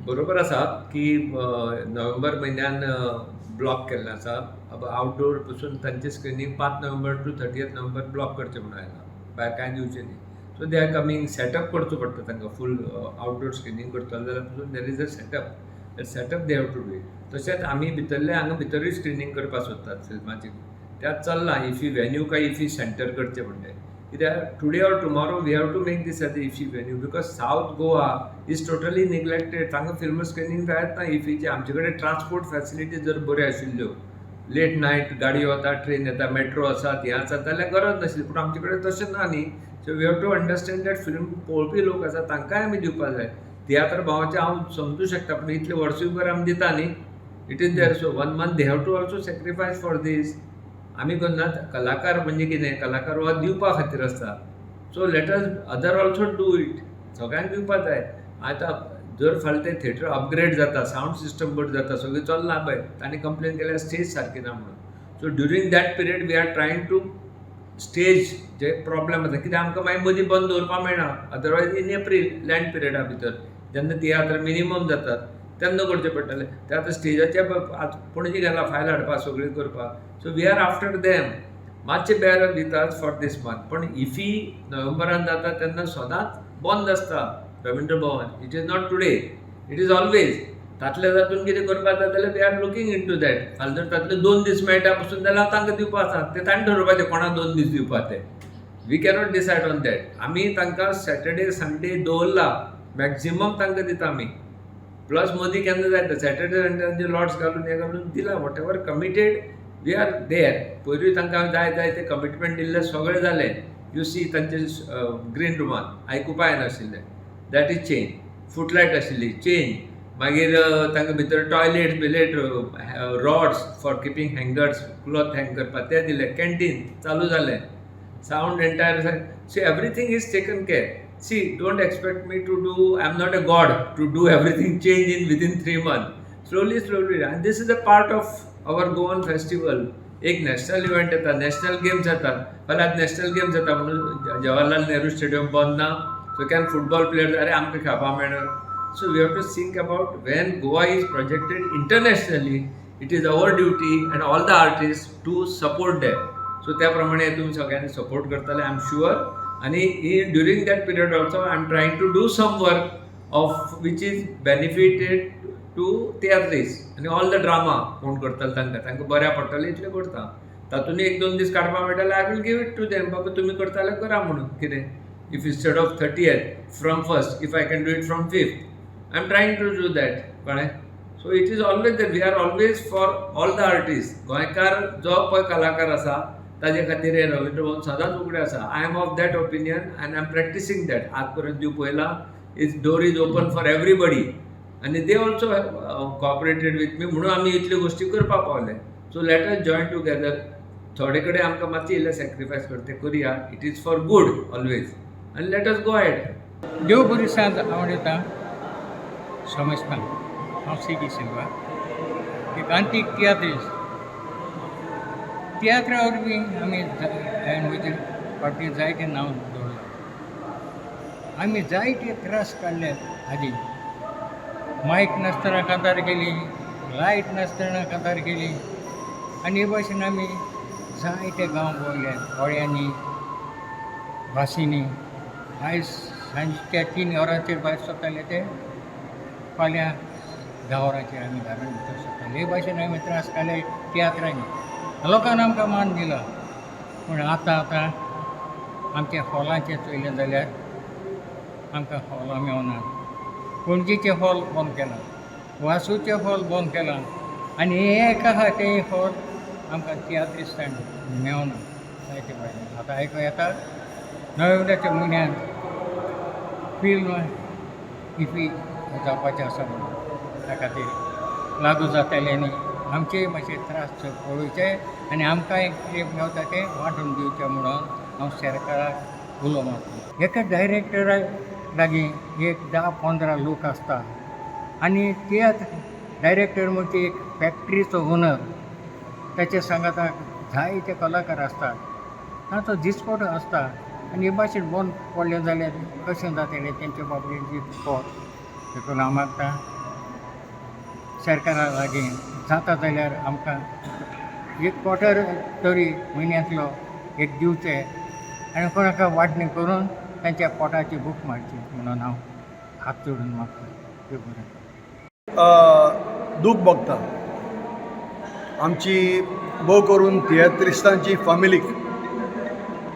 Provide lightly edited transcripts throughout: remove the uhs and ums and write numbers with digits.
बरोबर आसा की नोव्हेंबर म्हयन्यान ब्लॉक केल्लें आसा. आउटडोर पसून तांचे स्क्रिनींग 5 नोव्हेंबर टू 30 नोव्हेंबर ब्लॉक करचें म्हणून आयलां, भायर कांय दिवचें न्ही. So they are coming. Setup करचो पडटा तांकां. फूल आउटडोर स्क्रिनींग करतलो जाल्यार पसून there is a setup. That setup they have to do it. तशेंच आमी भितरले हांगा भितरूय स्क्रिनींग करपाक सोदतात फिल्माची. त्यात चल्लां इफी व्हेन्यू काय इफी सेंटर करचें म्हणलें. कित्याक today or tomorrow we have to make this as IFFI venue, because South Goa is totally neglected. हांगा फिल्म स्क्रिनींग जायत ना इफीचे. आमचे कडेन ट्रान्सपोर्ट फॅसिलिटी जर बऱ्यो आशिल्ल्यो, लेट नायट गाडयो वता, ट्रेन येता, मेट्रो आसात, हें आसा, जाल्यार गरज नासली. पूण आमचे कडेन तशें ना न्ही. So we have to understand that film पळोवपी लोक आसा, तांकांय आमी दिवपा जाय. तियात्र भावाचें हांव समजूं शकता, पूण इतले वर्सूयभर आमी दिता न्ही. It is there. So one month they have to also sacrifice for this. आमी करनात. कलाकार म्हणजे कितें? कलाकार हो दिवपा खातीर आसता. So let us other also do it. सगळ्यांक दिवपा जाय. आतां जर फाल्यां तें थिएटर अपग्रेड जाता, सावंड सिस्टम बरें जाता, सगळें चल्लां पळय, तांणी कंप्लेन केल्यार स्टेज सारकी ना म्हणून. So during that period we are trying to stage J problem आसा, कित्याक आमकां मागीर मदीं बंद दवरपाक मेळना. अदरवायज इन एप्रील लँट पिरियडा भितर जेन्ना तियात्र मिनिमम जातात तेन्ना करचें पडटलें. ते आतां स्टेजाचे आतां पणजे गेला फायल हाडपाक, सगळें करपाक. So we are after them. मातशें बेर दितात फॉर दीस मंथ. पण इफी नोव्हेंबरान जाता तेन्ना सदांच बंद आसता Ravindra Bhavan. It is not today, it is always. तातल्या तातूंत कितें करपाक जाय जाल्यार we are looking into that. फाल्यां जर तातले 2 दीस मेळटा पसून जाल्यार हांव तांकां दिवपा आसा. ते तांणी ठरोवपाचें कोणाक 2 दीस दिवपा ते. We cannot decide on that. आमी तांकां सॅटर्डे संडे दवरला, मॅक्झिमम तांकां दिता आमी. प्लस मदीं केन्ना जायता सॅटर्डे संडे तांचे लॉट्स घालून, हें घालून दिला. Whatever committed, we are there. पयरूय तांकां जाय जाय ते कमिटमेंट दिल्लें, सगळें जालें. You see, तांचे ग्रीन रुमान आयकुपा येनाशिल्लें, that is change. फुटलायट आशिल्ली, चेंज. मागीर तांकां भितर टॉयलेट बिलेट, rods for keeping hangers, cloth hang करपाक ते दिले. कॅन्टीन चालू जालें. Sound entire, see, everything is taken care. See, don't expect me to do, I am not a god to do everything change in within 3 month. Slowly, slowly. And this is a part of our Goan festival. एक national event येता, national games येतात. फाल्यां national games येता म्हणून Jawaharlal Nehru stadium बंद ना? So can football player, अरे, आमकां खेळपाक मेळना. So we have to think about when Goa is projected internationally, it is our duty and all the artist to support them. So त्या प्रमाणे तुमी सगळ्यांनी सपोर्ट करतले, I am sure. आनी during that period also I am trying to do some work of which is benefited to तियात्रीस आनी all the drama कोण करतले, तांकां तांकां बऱ्या पडटलें इतलें करता. तातूंत एक दोन दीस काडपाक मेळटा जाल्यार I will give it to them. बाबा, तुमी करता जाल्यार करा म्हणून. कितें if instead of 30th, from 1st, if I can do it from 5th, I am trying to do that. कळ्ळें? So it is always that we are always for all the artist. गोंयकार जो पळय कलाकार आसा, ताजे खातीर हें रवींद्र भवन सदांच उगडें आसा. I am of that opinion and I am practicing that. आज पर्यंत तूं पळयलां, is door is open for everybody आनी they also cooperated with me म्हणून आमी इतल्यो गोश्टी करपाक पावले. So let us join together. थोडे कडेन आमकां मातशें इल्लें सॅक्रिफायस करता तें करुया. It is for good always आनी let us go ahead. देव बरी सांज आवडटा समजता. हांव सी डी सिल्वा, एक आंतीक तियात्रीस. तियात्रा वरवीं आमी हांवें म्हजे फावटी जायतें नांव दवरलां. आमी जायते त्रास काडले आदी. मायक नासतना कांतार केली, लायट नासतना कांतार केली आनी हे भाशेन आमी जायते गांव भोंवले, होळ्यांनी, बासींनी. आयज सांजच्या 3 वरांचेर भायर सरताले ते फाल्यां 10 वरांचेर आमी घरान भितर सरताले. हे भाशेन आमी त्रास काडले तियात्रांनी. लोकान आमकां मान दिला. पूण आतां आतां आमच्या हॉलाचें चोयलें जाल्यार आमकां हॉलां मेवना. पणजेचें हॉल बंद केलां, वासूचें हॉल बंद केलां आनी हें एक आहा तें हॉल आमकां तियात्रिस्तांक मेवना. जायते भाशेन आतां आयको येता, नोव्हेंबराच्या म्हयन्यांत फिल्म इफी जावपाचें आसा म्हणून. त्या खातीर लागू जातलें न्ही, आमचेय मातशे त्रास पळोवचे आनी आमकांय कितें मेवता तें वांटून दिवचें म्हणून हांव सरकाराक उलो मारता. एका डायरेक्टरा लागीं एक 10-15 लोक आसता आनी तियात्र डायरेक्टर म्हणजे एक फॅक्ट्रीचो ओनर. ताचे सांगाताक जायते कलाकार आसतात, तांचो दिसपटो आसता आनी हे भाशेन बंद पडलें जाल्यार कशें जातलें तेंच्या बाबतींत पोट? देखून हांव मागता. सरकारा लागीं, जाता जाल्यार आमकां एक क्वॉर्टर तरी म्हयन्यांतलो एक दिवचें आनी कोणाक वांटणी करून तांच्या पोटाची भूक मारची म्हणून हांव हात जोडून मागता. देव बरें. दूख भोगता आमची, भोव करून तियात्रिस्तांची फामिलीक,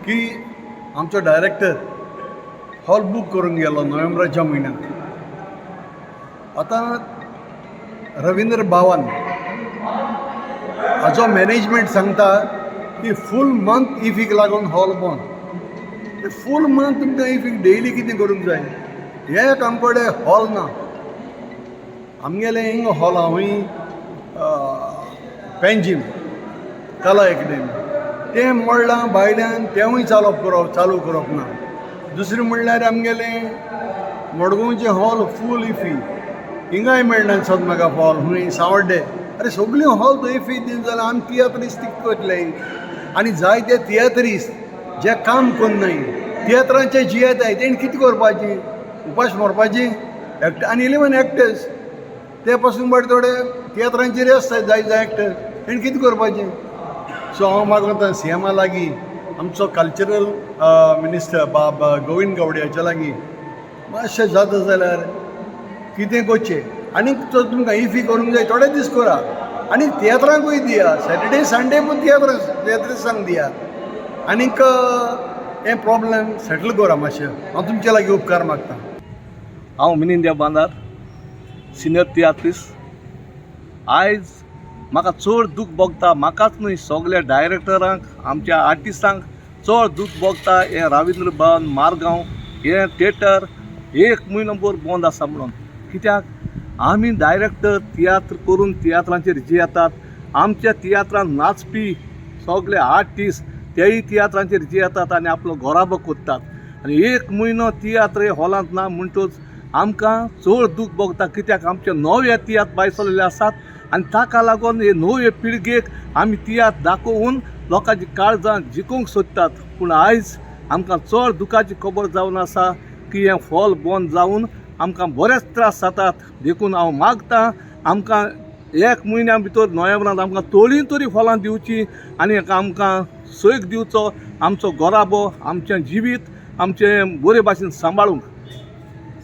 की आमचो डायरेक्टर हॉल बूक करून गेलो नोव्हेंबराच्या म्हयन्यांत. आतां रविंद्र भवन हाजो मॅनेजमेंट सांगता की फूल मंथ इफीक लागून हॉल बंद. फूल मंथ तुमकां इफीक डेली कितें करूंक जाय? हे आमचे कडेन हॉल ना. आमगेलें हिंग हॉल हांवूय पेंजीम कला एकेडमी तें मोडलां भायल्यान, तेंवूय चालप करप चालू करप ना. दुसरें म्हणल्यार आमगेलें मडगांवचें हॉल फूल इफी, हिंगाय मेळना सद म्हाका हॉल हुंय सांवड्डे. अरे, सगळीं हॉल थंय इफी दिली जाल्यार आमी तियात्रिस्त कितें करतले? आनी जायते तियात्रिस्त जे काम करनाय, तियात्रांचे जियेताय, तेणी कितें करपाचें? उपाश मरपाची? एक्ट आनी 11 एक्टर्स, ते पासून बरे थोडे तियात्रांचेर आसता जाय जाय एक्टर, तेणी कितें करपाचें? सो हांव मागता सी एमा लागीं, आमचो कल्चरल मिनिस्टर बाब गोविंद गावडे हाच्या लागीं, मातशें जाता जाल्यार कितें करचें. आनी तो तुमकां इफी करूंक जाय, थोडे दीस करा आनी तियात्रांकूय दिया. सॅटर्डे संडे पूण तियात्र तियात्रिस्तांक दिया आनीक हें प्रॉब्लम सेटल करा मातशें. हांव तुमचे लागीं उपकार मागता. हांव मिनिंद्या बांदार, सिनियर तियात्रिस्ट. आयज म्हाका चड दूख भोगता, म्हाकाच न्हय, सगल्या डायरेक्टरांक, आमच्या आर्टिस्टांक चड दूख भोगता हें रविंद्र भवन मारगांव हें थिएटर एक म्हयनो भर बंद आसा म्हणून. कित्याक आमी डायरेक्टर तियात्र करून तियात्रांचेर जियेतात. आमच्या तियात्रान नाचपी सगले आर्टिस्ट तेय तियात्रांचेर जियेतात आनी आपलो घराबो करतात. आनी एक म्हयनो तियात्र हे हॉलांत ना म्हणटूच आमकां चड दूख भोगता, कित्याक आमचे नवे तियात्र भायर सरलेले आसात आनी ताका लागून हे नवे पिळगेक आमी तियात्र दाखोवन लोकांची काळजां जिखूंक सोदतात. पूण आयज आमकां चड दुखाची खबर जावन आसा की हें हॉल बंद जावन आमकां बरेच त्रास जातात. देखून हांव मागतां, आमकां एक म्हयन्या भितर नोव्हेंबरांत आमकां थोडीं तरी हॉलां दिवचीं आनी आमकां सोयीक दिवचो, आमचो घराबो, आमचें जिवीत आमचें बरे भाशेन सांबाळूंक.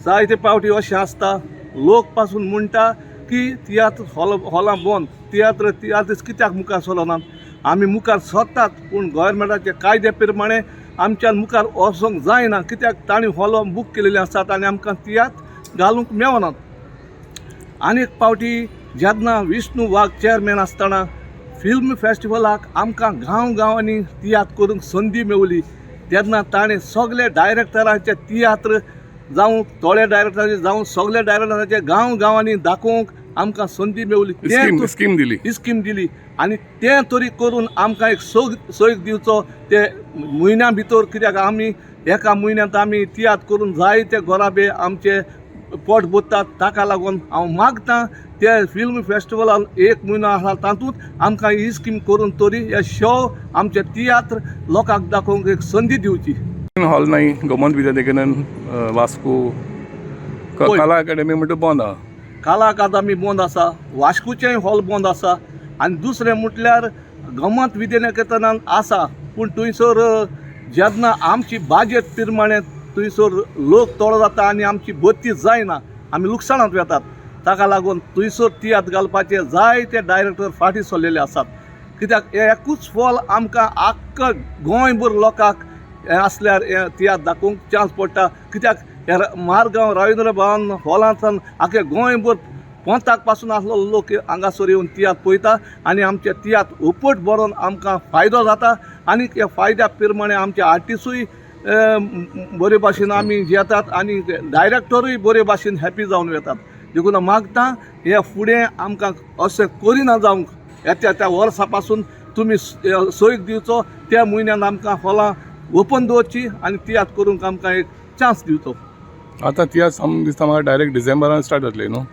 जायते पावटी अशें आसता, लोक पासून म्हणटा की तियात्र हॉल हॉलां बंद, तियात्र तियात्रिस्ट कित्याक मुखार सरनात? आमी मुखार सरतात, पूण गोवोरमेंटाचे कायद्या प्रमाणे आमच्यान मुखार वचोंक जायना, कित्याक तांणी हॉलां बूक केलेलीं आसात आनी आमकां तियात्र घालूंक मेळनात. आनी एक पावटी जेन्ना विष्णू वाघ चेअरमॅन आसतना फिल्म फेस्टिवलाक आमकां गांव गांवांनी तियात्र करूंक संदी मेवली, तेन्ना ताणें सगळे डायरेक्टरांचे तियात्र जावं, थोडे डायरेक्टरांचे जावं, सगळे डायरेक्टरांचे गांव गांवांनी दाखोवंक आमकां संदी मेवली. स्कीम स्कीम दिली. स्कीम दिली आनी तें तरी करून आमकां एक सोय दिवचो ते म्हयन्या भितर, कित्याक आमी एका म्हयन्यांत आमी तियात्र करून जायते घराबे आमचे पोट भरतात. ताका लागून हांव मागतां, ते फिल्म फेस्टिवलान एक म्हयनो आसा तातूंत आमकां ही स्कीम करून तरी हे शो, आमचे तियात्र लोकांक दाखोवंक एक संदी दिवची. हॉल नाही गोमंत विद्यानिकेतन, वास्को. पळय. कला अकादमी म्हणटा बंद आहा. कला अकादमी बंद आसा, वास्कोचेंय हॉल बंद आसा आनी दुसरें म्हटल्यार गोमंत विद्यानिकेतनान आसा, पूण थंयसर जेन्ना आमची बाजेट प्रमाणे थंयसर लोक थोडो जाता आनी आमची भरती जायना, आमी लुकसाणांत वेतात. ताका लागून थंयसर तियात्र घालपाचे जायते डायरेक्टर फाटीं सरलेले आसात, कित्याक हें एकूच हॉल आमकां आख्खा गोंयभर लोकांक हें आसल्यार हें तियात्र दाखोवंक चान्स पडटा, कित्याक हे मारगांव रविंद्र भवन हॉलांतल्यान आख्खे गोंयभर पोंताक पासून आसलो लोक हांगासर येवन तियात्र पळयता आनी आमचे तियात्र उपट बरोवन आमकां फायदो जाता. आनी ह्या फायद्या प्रमाणे आमचे आर्टिस्टूय बरे भाशेन आमी जियेतात आनी डायरेक्टरूय बरे भाशेन हॅपी जावन वेतात. देखून हांव मागता, हे फुडें आमकां अशें करिना जावंक येत्या त्या वर्सा पासून तुमी सोयीक दिवचो, त्या म्हयन्यान आमकां हॉलां ओपन दवरची आनी तियात्र करूंक आमकां एक चान्स दिवचो. आतां तियात्र सामकें दिसता म्हाका डायरेक्ट डिसेंबरान स्टार्ट जातले न्हू?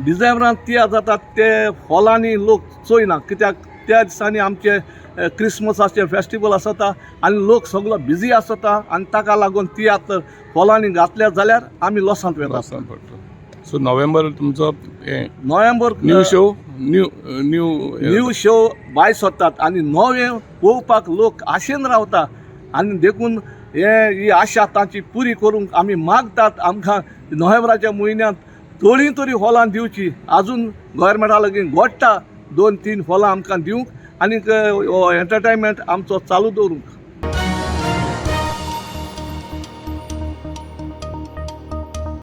डिसेंबरान तियात्र जातात ते हॉलांनी लोक चोयना, कित्याक त्या दिसांनी आमचे क्रिसमसाचे फेस्टिवल आसता आनी लोक सगलो बिजी आसता आनी ताका लागून तियात्र हॉलांनी घातले जाल्यार आमी लॉसांत वेतात. लॉसान पडटा. सो नोव्हेंबर तुमचो हें नोव्हेंबर new show, new new new show भायर सोदतात आनी नवे पळोवपाक लोक आशेन रावता आनी देखून हे ही आशा तांची पुरी करूंक आमी मागतात. आमकां नोव्हेंबराच्या म्हयन्यांत थोडीं तरी हॉलां दिवची. आजून गोवोरमेंटा लागीं गोडटा 2-3 हॉलां आमकां दिवंक आनीक हो एंटरटेनमेंट आमचो चालू दवरूंक.